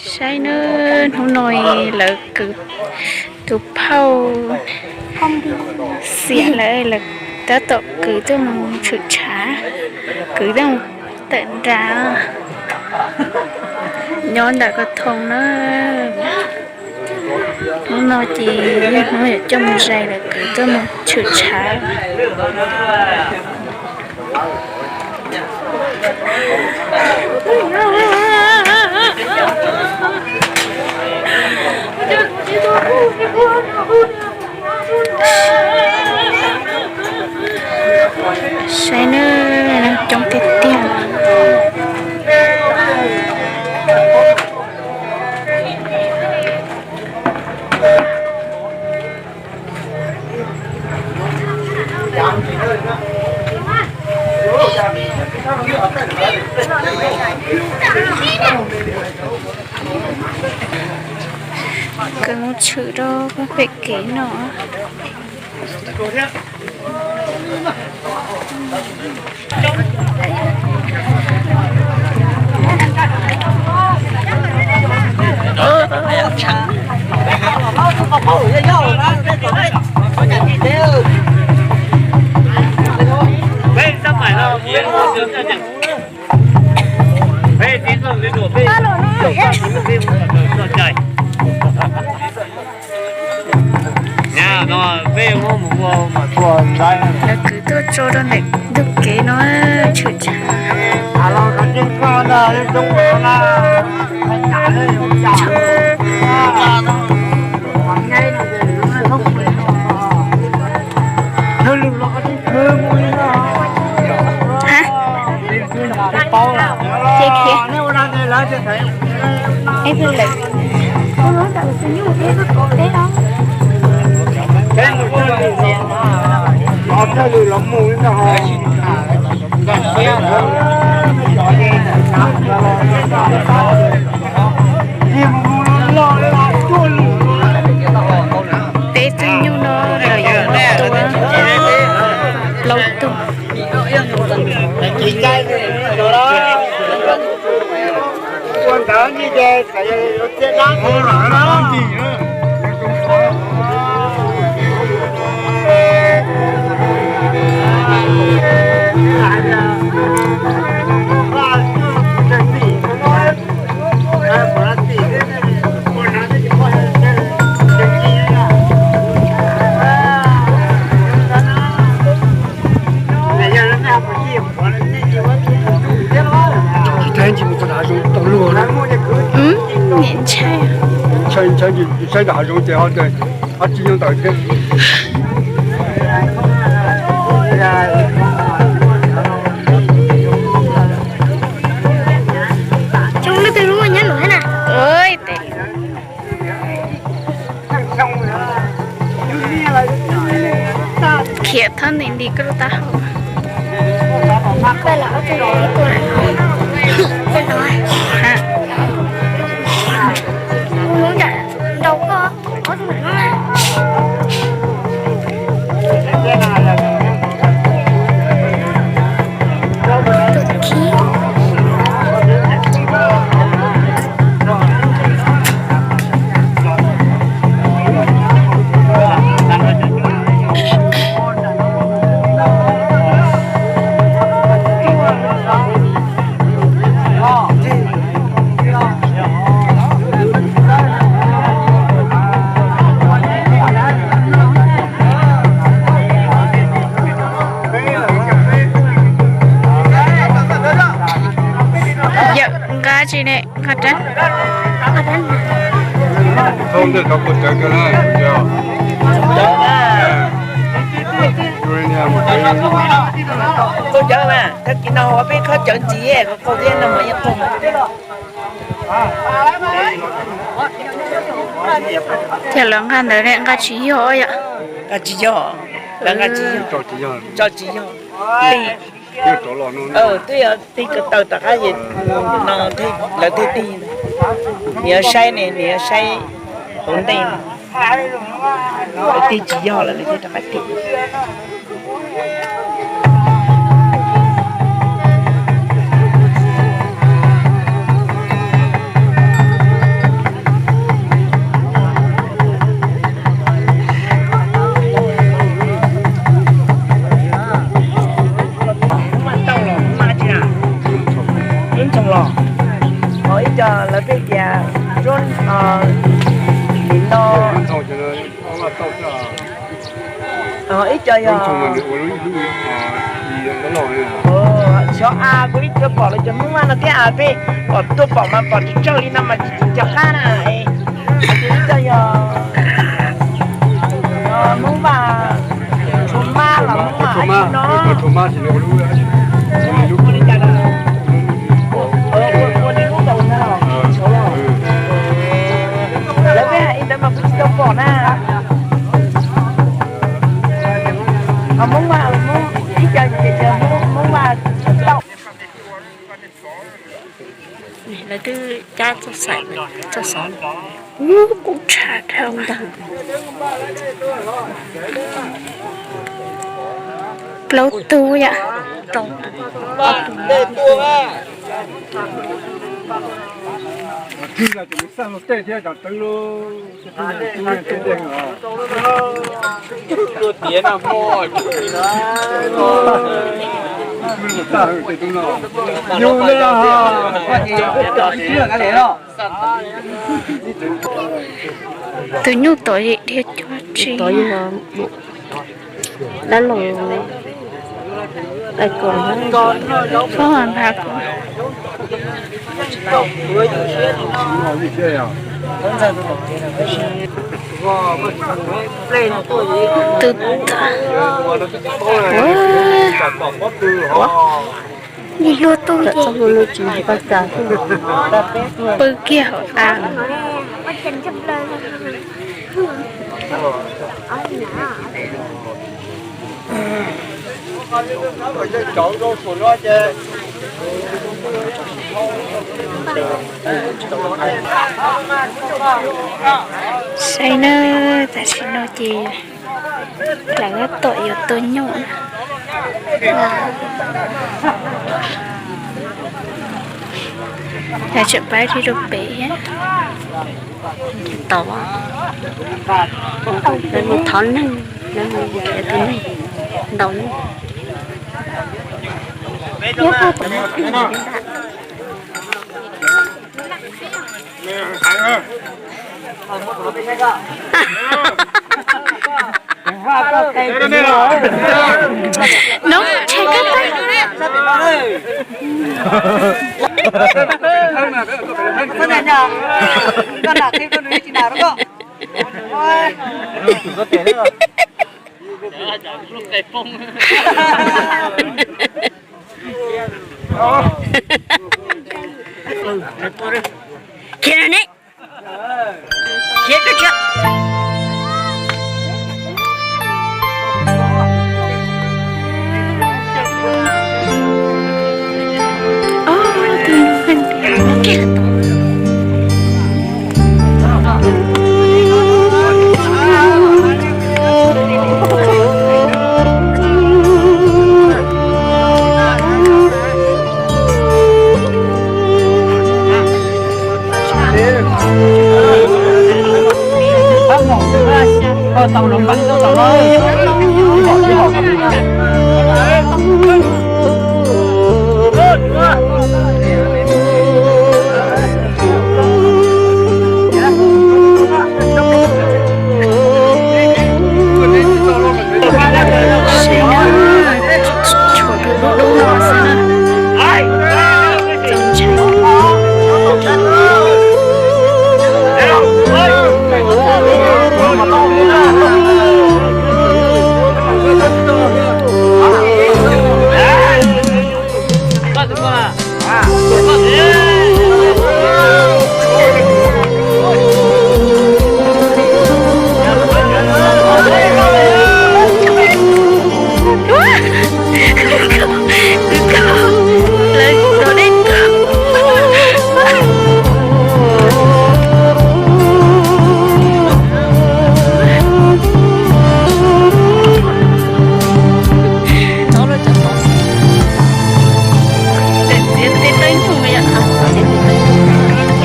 Saib nawb, hnub no lawv kwv tus phauj xiam lawm, lawv tab tom kwv tuaj mus tshwm tshav, kwv tuaj mus tawm nra nyob ntawm ko thoo na. Hnub no ces yog hnub yog coj mus zais lawv kwv tuaj mus tshwm tshav. Saib nawb, coob tiag tiag. Kawg mus tshwm rau pem kev no. Lawv kwv tuaj tso rau ntawm ntug kev no tshwm tshav. Hab, ces khiav. Ib pliag lawm. Peb tug nyuj no lawv yuav muab tua plaub tug. Ntshai, ntshai, ntshai, saib nram hav zoov ces ho tsis nyob ntawd thiab. Coob leej twg lub nyob lawm thiab na. Khiav thab nti nti koj lub taub hau. Yawm nqa tsis ne, nqa rab. Qau cawv mas, tag kis no ua peb qhov cawv ntxiv, qau thiab no mas yeej qau. Ces lawv nqa ntawd ne, nqa tsis yog yom? Nqa tsis yog, lawv nqa tsis yog, tso tsis yog. Twb yog tig ko taw tom qab no lawv thiaj tig. Nws yuav saib ne, nws yuav saib hauv ntej, lawv tig tsis yog lawm lawv thiaj rov qab tig. Cov lawv pheej tias zoo li no. Ib co yog xyov a kuv ib tug pom lawv cov Hmoob Vaj no thiab a, pheej pom tuaj pom mas pom tsis tsawg li no mas tsis cov qab na. Ib co yog Hmoob Vaj Tshua Mab los Hmoob Vaj no. Ua li cas na? Ua li lub nkaus na los? Lawv pheej hais li ntawd mas kuv tsis tau pom na. Hmoob Vaj, Hmoob ib co ces Hmoob Vaj tau. Lawv twb cab txoj xaim, txoj xov, ub, kub tshaj dhau ntag. Plaub tug yom, rau tus, ob tug. Tus nyuj tom dhia cuab tsi. Dab laug, fob npha kuv. Tus, ua, ua, nim luag tuaj ces pw kiag hauv av. Saib nawb, tam sim no ces lawv tab tom yuav tua nyuj na. Lawv tseem pab dhia rau pem thiab. Tau, lawv mus thov neeg, lawv mus nrhiav tus neeg ntaus nyuj. Noob tshee kab tag. Khiav ne. Khiav koj tsa. Tshuav tus dub dub no xwb na.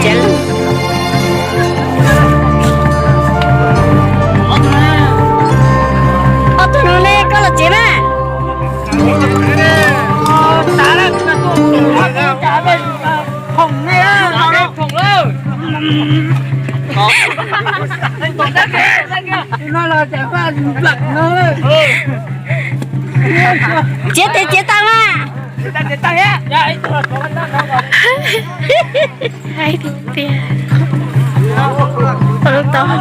Txaus ntshai. Ob tug no ne, koj los tsev na. Khoom ne, Txiav tes txiav taw mas. Hais tias, ua lub taub hau.